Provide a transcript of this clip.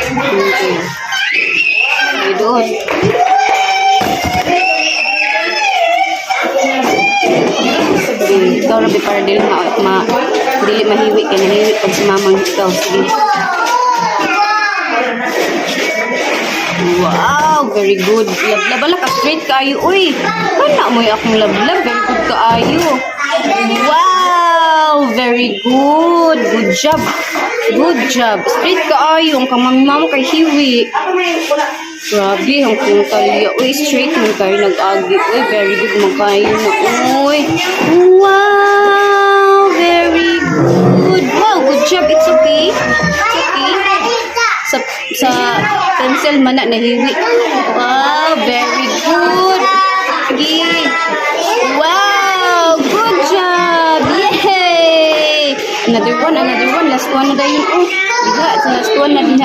Okay. Okay, doon. Sige, ikaw rabi para dili ma dili mahiwi kay nahiwi pag si mamang ikaw. Sige. Wow, very good. Lablab ala ka straight kaayo uy. Kana mo'y akong lablab, very good kaayo. Wow, very good. Good job. Good job. Straight kaayo ang kamami mama kay hiwi. Grabe, ang kong talya. Uy, straight man kayo nag-agi. Uy, very good man kayo na. Uy. Wow, very good. Wow, good job. It's okay. It's okay. Sa pencil man na nahiwi. Wow, very good. Sige. Wow, good job. Yay! Another one, another one. Last one na dayon. Oh, diha, sa last one na diha.